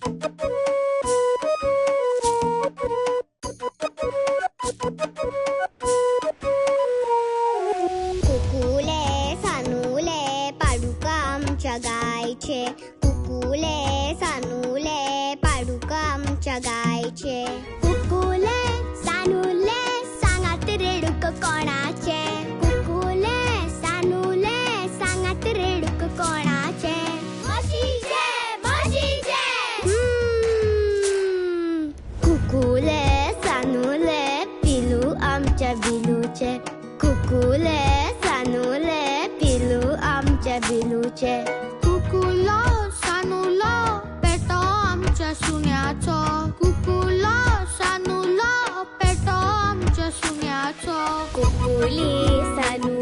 कुकुले सानुले पाडूक आमच्या गायचे. कुकुले सानुले पाडूक आमच्या गायचे. कुकुले सानुले सांगात रेडूक कोणाचे. कुकुले सानुले सांगात रेडूक कोणाचे. म्हशीचे म्हशीचे. कुकुले सानुले पिलू आमच्या बिलूचे. कुकुले सानुले पिलू आमच्या बिलूचे. कुकुलो सानुलो पेटो आमच्या सुण्याचो. कुकुलो सानुलो पेटो आमच्या सुण्याचो. कुकुली सानुली